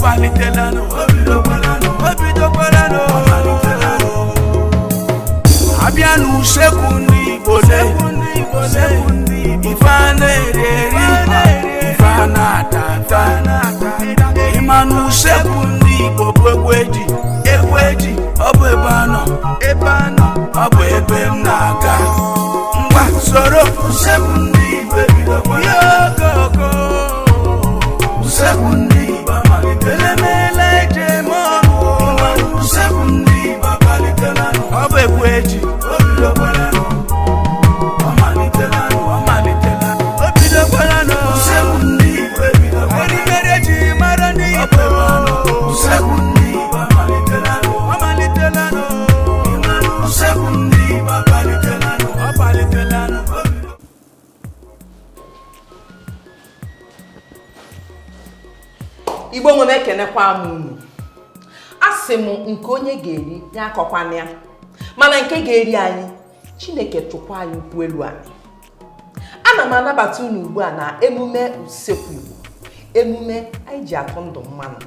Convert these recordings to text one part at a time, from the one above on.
Palitelanụ, o bidokwalanụ, o bidokwalanụ, ọ malitelanụ. Abịa n'usekwu ndị Igbo le, ife a na-eri eri, ife a na-ata ata. Ịma n'usekwu ndị Igbo bụ egwu eji, egwu eji, ọ bụ ebe a nọ, ebe a nọ, ọ bụ ebe m na-aga. Ngwa soro usekwu ndị Igbo ebidokwala. Okoko usekwu ndị Igbo amalitela, emeela eji eme ọnụ. Usekwu ndị Igbo amalitelanụ, ọ bụ egwu eji, o bidokwalanụ, ọ malitelanụ, ọ malitela, o bidokwalanụ. Usekwu ndị Igbo ebidokwala, erimeri eji mara ndị Igbo. Usekwu ndị Igbo amalitelanụ, ọ malitelanụ. Usekwu ndị Igbo amalitelanụ, ọ malitelanụ. Igbo nwe m, ekenekwa m unu. Asị m nke onye ga-eri ya akọkwana ya, mana nke ga-eri anyị, Chineke tụkwa anyị ụkwụ elu anyị. Ana m anabata unu ugbu a na emume usekwu Igbo, emume anyị ji atụ ndụ mmanụ.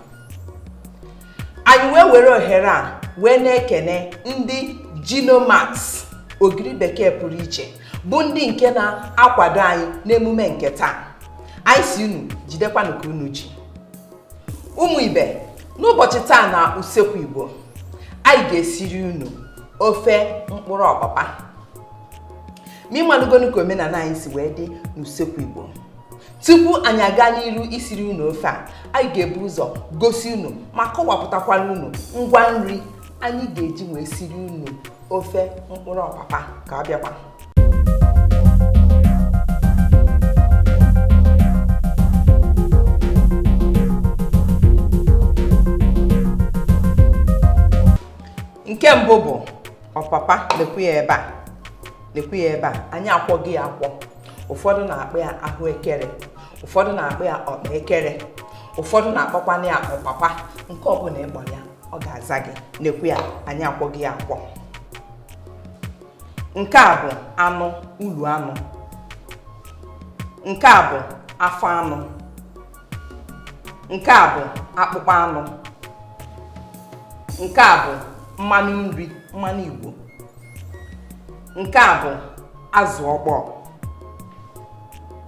Anyị wee were ohere a wee na-ekene ndị Ginomax ogiri bekee pụrụ iche, bụ ndị nke na-akwado anyị n'emume nke taa. Anyị si unu jidekwanụ ka unu ji. Ụmụ ibe, n'ụbọchị taa na usekwu Igbo, anyị ga-esiri unu ofe mkpụrụ ọpapa. Ma ịmalụgonu ka omenala anyị si wee dị n'usekwu Igbo. Tupu anyị aga n'iru isiri unu ofe a, anyị ga-ebu ụzọ gosi unu ma kọwapụtakwara unu ngwa nri anyị ga-eji wee siri unu ofe mkpụrụ ọpapa. Ka ọ bịakwa. Nke mbụ bụ ọpapa. Lekwu ya ebe a, lekwu ya ebe a. Anyị akwọghị ya akwọ. Ụfọdụ na-akpọ ya ahụekere, ụfọdụ na-akpọ ya ọkpa ekere, ụfọdụ na-akpọkwana ya ọpapa. Nke ọbụla ịkpọ ya, ọ ga-aza gị. Lekwu ya, anyị akwọghị ya akwọ. Nke a bụ anụ ulu anụ, nke a bụ afọ anụ, nke a bụ akpụkpọ anụ, nke a bụ mmanụ nri, mmanụ Igbo, nke a bụ azụ ọkpọọ,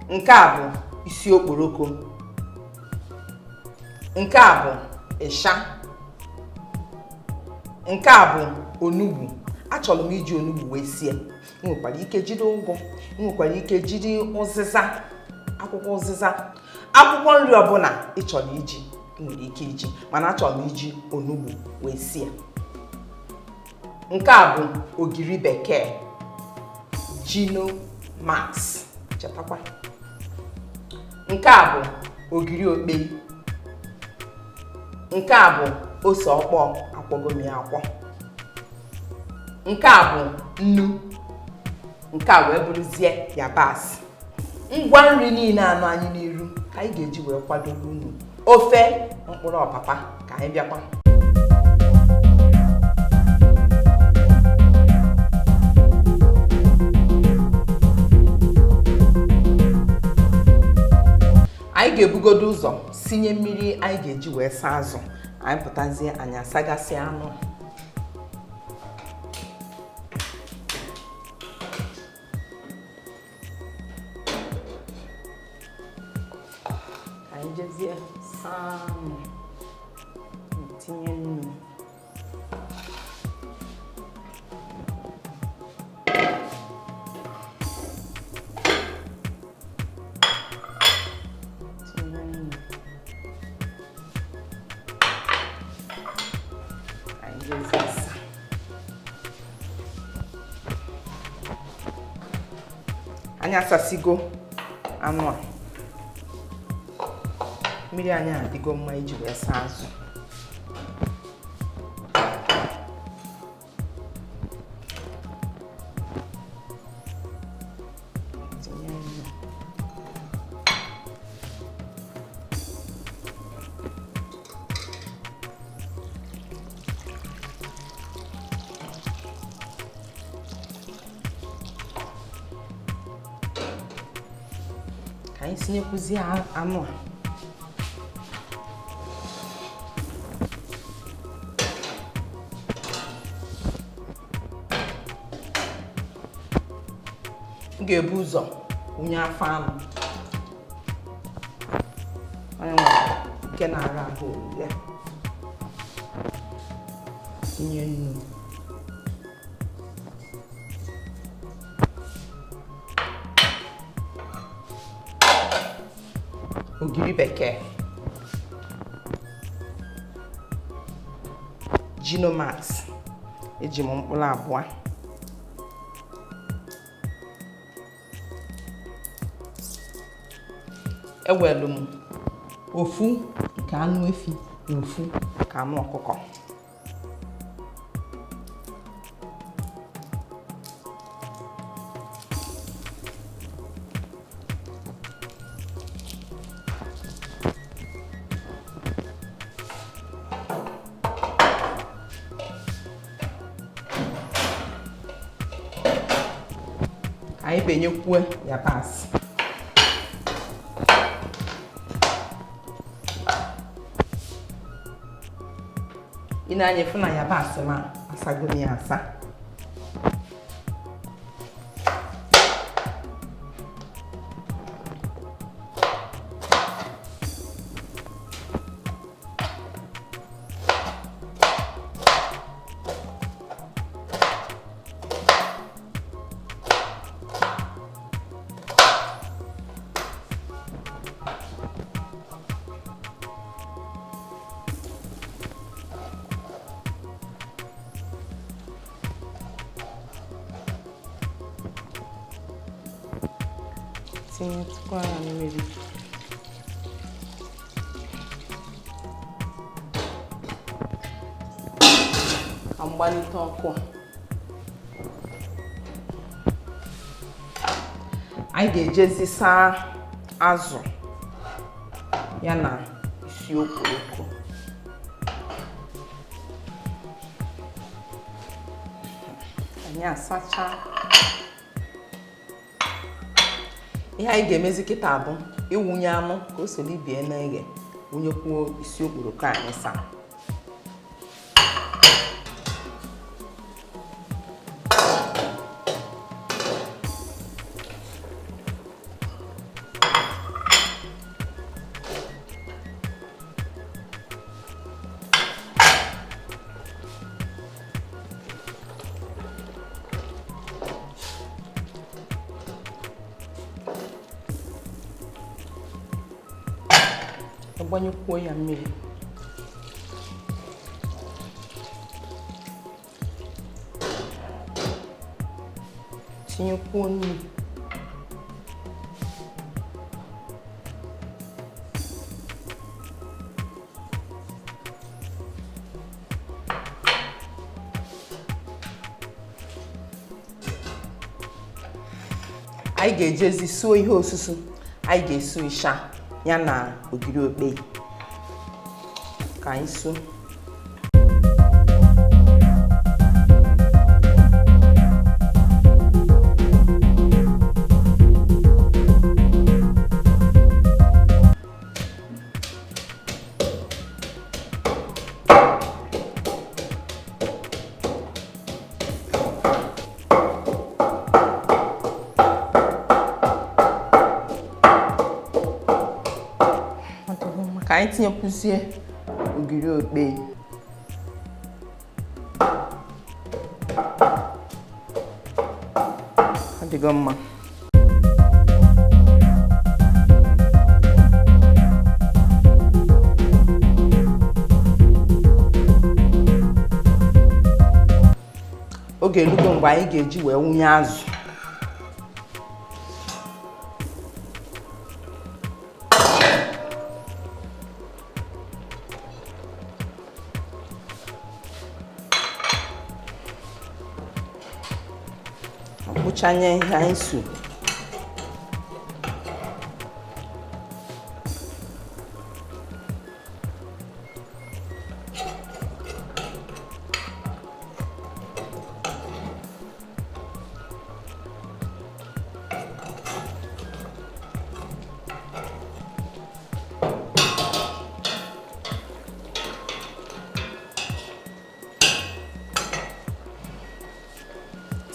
nke a bụ isi okporoko, nke a bụ ịsha, nke a bụ onugbu. Achọrọ m iji onugbu wee sie. Ị nwekwara ike jiri ụgụ, ị nwekwara ike jiri ụzịza, akwụkwọ ụzịza, akwụkwọ nri ọbụla ị chọrọ iji, ị nwere ike iji, mana achọrọ m iji onugbu wee sie. Nke a bụ ogiri bekee Ginomax, chetakwa. Nke a bụ ogiri okpei. Nke a bụ ose ọkpọọ, akwọgo m ya akwọ. Nke a bụ nnu. Nke a wee bụrụzie yabasị. Ngwa nri niile anụ anyị n'iru ka anyị ga-eji wee kwadobe unu ofe mkpụrụ ọpapa. Ka anyị bịakwa. Anyị ga-ebugodo ụzọ sinye mmiri anyị ga-eji wee saa azụ. Anyị pụtazie, anyị asagasị anụ. Ka anyị jezie saa anụ, tinye nnu. Tinye nnu. Anyị jezie saa. Anyị asasigo anụ a. Mmiri anyị adịgo mma iji wee saa azụ. Tinye nnu. Ka anyị tinyekwuzie anụ a. M ga-ebu ụzọ wụnye afọ anụ. Onye nwere nke na-ara ahụ ya. Tinye nnu. Ogiri bekee. Ginomax. Eji m mkpụrụ abụọ. Ewelu m ofu nke anụ efi na ofu nke anụ ọkụkọ. Anyị benyekwuo yabasị. Ị na-anya fụ na yabasị ma asago m ya asa. Tinyetụkwa ya mmiri. Ka m gbalite ọkụ a. Anyị ga-ejezi saa azụ ya na isi okporoko. Anyị asacha. Ihe anyị ga-emezi kịta bụ ịwụnye anụ ka o soro ibie na-eghe, wụnyekwuo isi okporoko anyị saa. Agbanyekwuo ya mmiri. Tinyekwuo nnu. Anyị ga-ejezi suo ihe osusu. Anyị ga-esu ịsha ya na ogiri okpei. Ka anyị suo. Ka anyị tinyekwuzie ogiri okpei. Ọ dịgo mma. Oge elugo mgbe anyị ga-eji wee wụnye azụ. Akpụchanye ihe anyị su.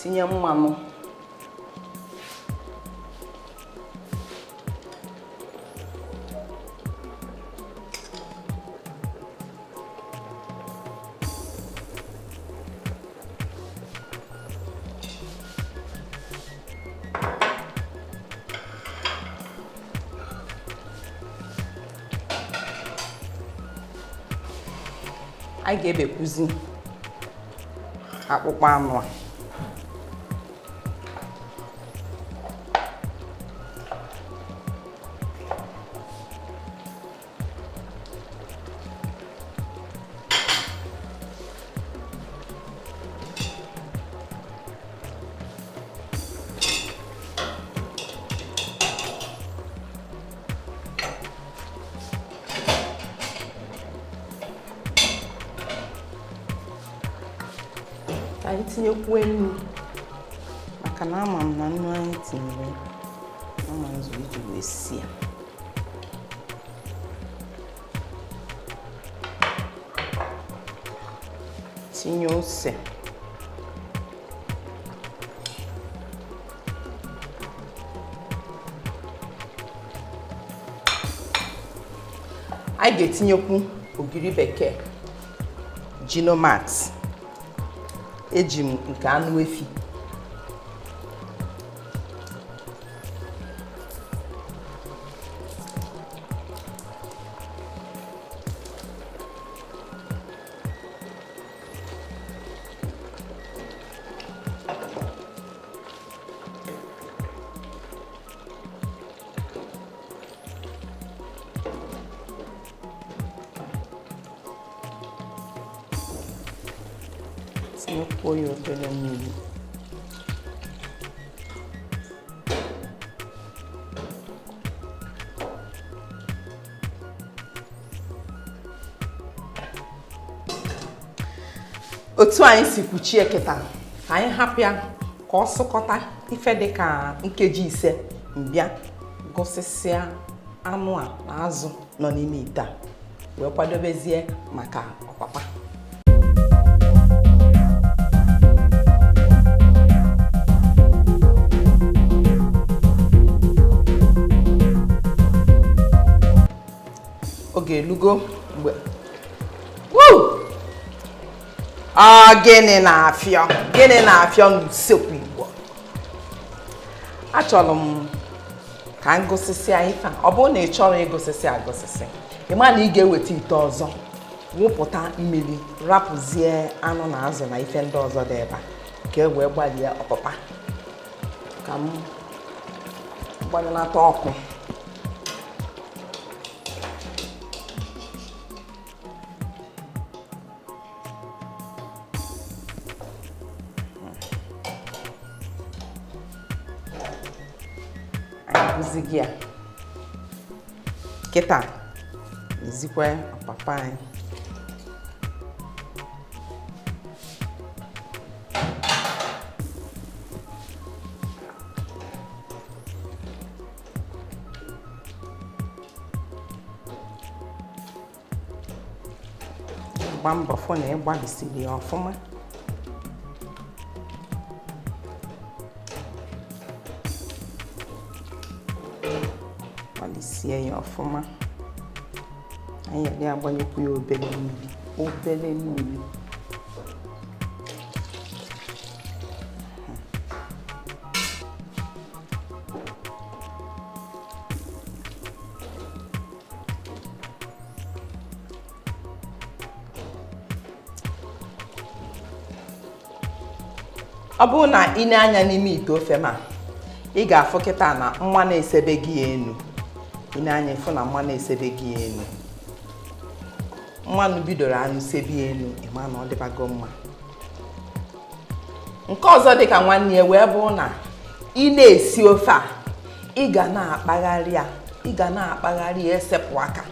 Tinye mmanụ. Anyị ga-ebekwuzi akpụkpọ anụ a. Ka anyị tinyekwuo nnu, maka na ama m na nnu anyị tinyere ama nzu iji wee sie ya. Tinye ose. Anyị ga-etinyekwu ogiri bekee Ginomax. Eji m nke anụ efi. Tinyekwuo ya obere mmiri. Otu anyị si kwuchie kịta, ka anyị hapụ ya ka ọ sụkọta ife dị ka nkeji 5 mbịa gụsịsịa anụ a na azụ nọ n'ime ite a, wee kwadobezie maka ọpapa. Oge elugo mgbe woo! Ọ gịnị na-afịọ? Gịnị na-afịọ n'usekwu Igbo? Achọrọ m ka m gụsịsịa ife a. Ọ bụrụ na ị chọrọ ịgụsịsị agụsịsị, ị ma na ị ga-eweta ite ọzọ, wụpụta mmiri, rapụzie anụ na azụ na ife ndị ọzọ dị ebe a, ka e wee gbalie ọpapa. Ka m gbanyelata ọkụ. Gị a kịta ezikwa ọpapa anyị. Gba mbọ fụ na ị gbalịsiri ya ọfụma. Gbalịsie ya ọfụma. Anyị ga agbanyekwu ya obere mmiri, obere mmiri. Ọ bụrụ na ị na-anya n'ime ite ofe ma ị ga-afụ kịta na mmanụ esebe gị enu. Ị na-anya ịfụ na mmanụ esebe gị enu. Mmanụ bidoro anụ sebe enu, ị ma na ọ dịbago mma. Nke ọzọ dịka nwanne ya wee bụ na ị na-esi ofe a, ị ga na-akpagharị ya, ị ga na-akpagharị ya esepụ aka.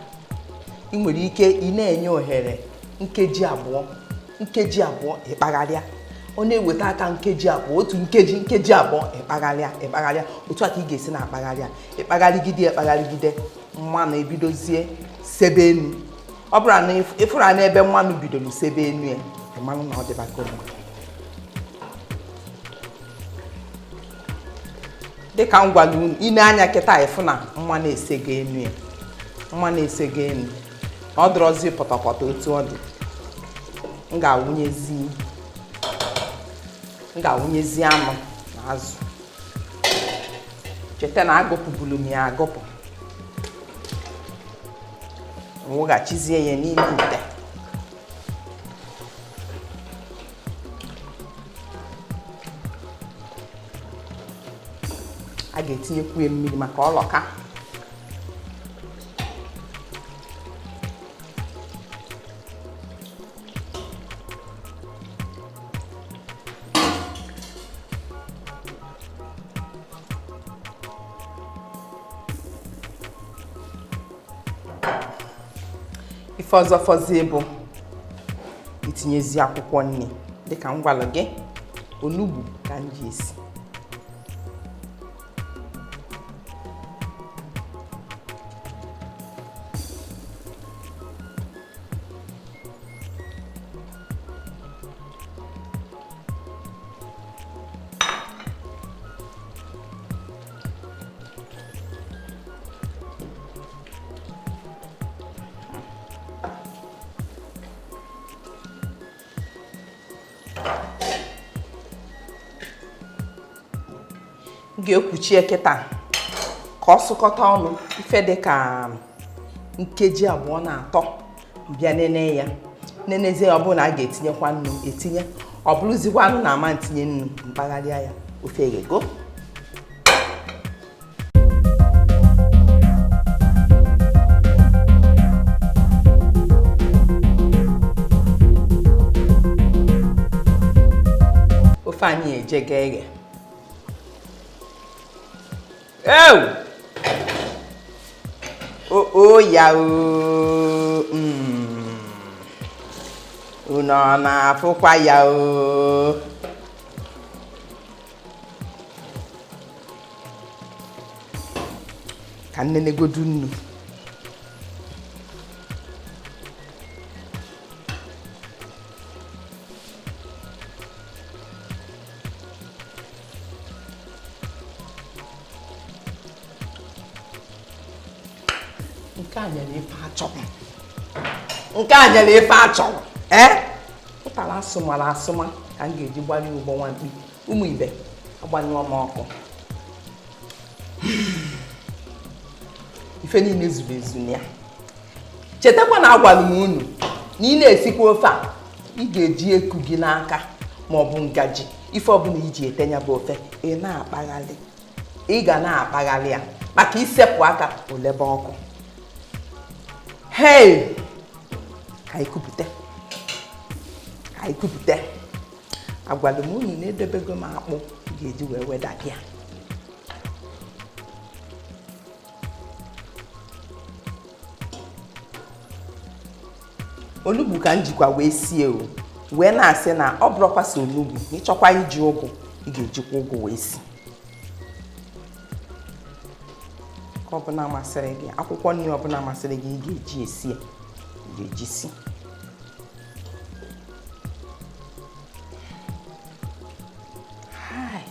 Ị nwere ike ị na-enye ohere nkeji abụọ, nkeji abụọ ịkpagharịa. Ọ na-eweta aka nkeji abụọ, otu nkeji, nkeji abụọ ịkpagharịa, ịkpagharịa. Otu a ka ị ga-esi na-akpagharịa, ịkpagharịgide, ịkpagharịgide, mmanụ ebidozie sebe enu. Ọ bụrụ na ịfụra n'ebe mmanụ bidoro sebe enu ya, ị mmanụ na ọ dịbago mma. Dịka m gwara unu, ị na-anya kịta ịfụ na mmanụ esego enu ya, mmanụ esego enu. Ọ dọrọzi pọtọpọtọ otu ọ dị. M ga-awụnyezi anụ na azụ. Cheta na agụpụbulu m ya agụpụ. M wụghachizie ya n'ime ite. ga-etinyekwu ya mmiri maka ọlọka. Ife ọzọ fọzie bụ itinyezi akwụkwọ nri dịka m gwara gị, onugbu ka m ji esi. Ga-ekwuchie kịta ka ọ sụkọta ọnụ ife dị ka nkeji 2 na 3, bịa nene ya, nenezie ya. Ọ bụrụ na a ga-etinyekwa nnu etinye, ọ bụrụzikwa anụ na ama ntinye nnu, mkpagharịa ya, ofe eghego. Ofe anyị ejego eghe. Ew! O ya o. Unu ọ na-afụkwa ya o. Ka nnenegodu nnu. Nke a nyere ife achọrọ. Nke a nyere ife achọrọ. Ee? Ụtara asụmara asụma ka m ga-eji gbanye ụgbọ nwamkpi. Ụmụ ibe, agbanyụọ m ọkụ. Ife niile zuru ezu na ya. Chetakwa na agwara m unu na ị na-esikwa ofe a, ị ga-eji eku gị n'aka ma ọ bụ ngaji, ife ọbụla iji etenya bụ ofe, ị na-akpaghalị. Ị ga na-akpaghalị ya maka isepụ aka olebe ọkụ. Hey! Ka anyị kupụta. Ka anyị kupụta. Agwara m unu na edebego m akpụ ga-eji wee weda ya. Onugbu ka m jikwa wee sie o, wee na-asị na ọ bụrụkwa so onugbu, ịchọkwa iji ụgụ, ị ga-ejikwa ụgụ wee si. Ka ọbụla masịrị gị, akwụkwọ nri ọbụla masịrị gị, ị ga-eji esi ya, ị ga-eji si. Hai.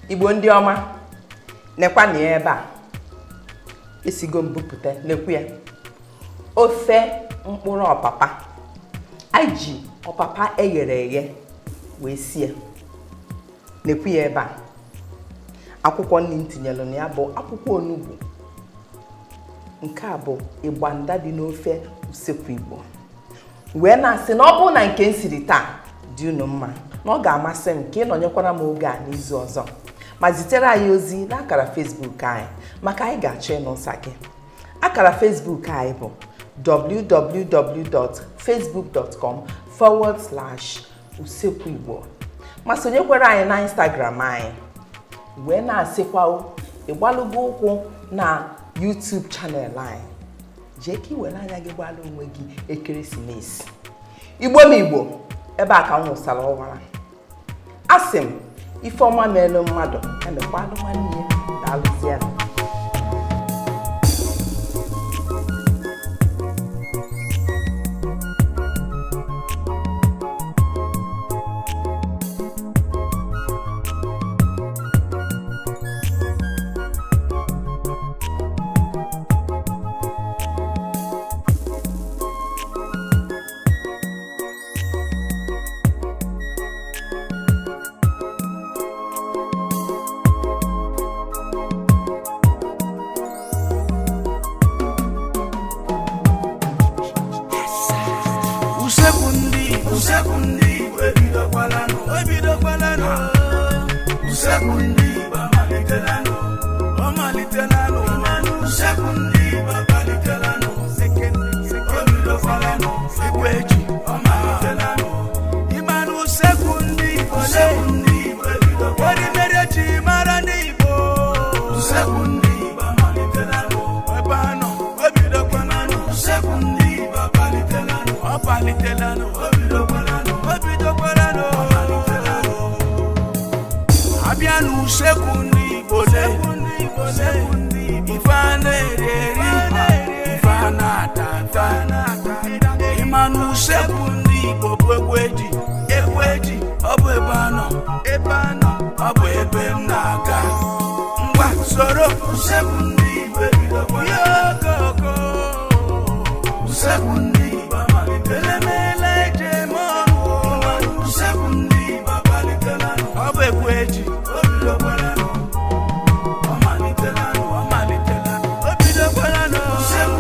Igbo ndị ọma, nekwa na ebe a esigo m bupụta, nekwu ya ofe mkpụrụ ọpapa. Anyị ji ọpapa eghere eghe wee sie, nekwu ya ebe a. Akwụkwọ nri m tinyere na ya bụ akwụkwọ onugbu. Nke a bụ ịgbanda dị n'ofe usekwu Igbo. Wee na-asị na ọ bụrụ na nke m siri taa dị unu mma, na ọ ga-amasị m ka ị nọnyekwara m oge a n'izu ọzọ, ma zitere anyị ozi n'akara Facebook anyị maka anyị ga-achọ ịnụ nsa gị. Akara Facebook anyị bụ www.facebook.com/usekwuigbo. Ma sonyekwara anyị na Instagram anyị. Wee na-asịkwa ịgbalụgo ụkwụ na YouTube channel anyị. Jee ka ị were anya gị gbara onwe gị ekeresimesi. Igbo m Igbo, ebe a ka m wụsara ọwara. Asị m ife ọma meelu mmadụ emekwalụ nwanne ya. Daalụzienụ. Usekwu ndị Igbo amalitelanụ, ọ malitelanụ. Usekwu ndị Igbo amalitelanụ, o bidokwalanụ. Egwu eji ọ malitelanụ. Ịmanụ usekwu ndị Igbo, ndị Igbo ebidokwa. Erimeri ji mara ndị Igbo. Usekwu ndị Igbo amalitelanụ, ebe a nọ o bidokwalanụ. Usekwu ndị Igbo amalitelanụ, ọ palitelanụ, o bidokwalanụ, o bidokwalanụ, ọ malitelanụ. Abịa n'usekwu ndị Igbo le, ife a na-eri eri, ife a na-ata ata. Ịma n'usekwu ndị Igbo bụ egwu eji, egwu eji. Ọ bụ ebe a nọ, ebe a nọ, ọ bụ ebe m na-aga. Ngwa, soro usekwu ndị Igbo ebidokwa ya okoko usekwu.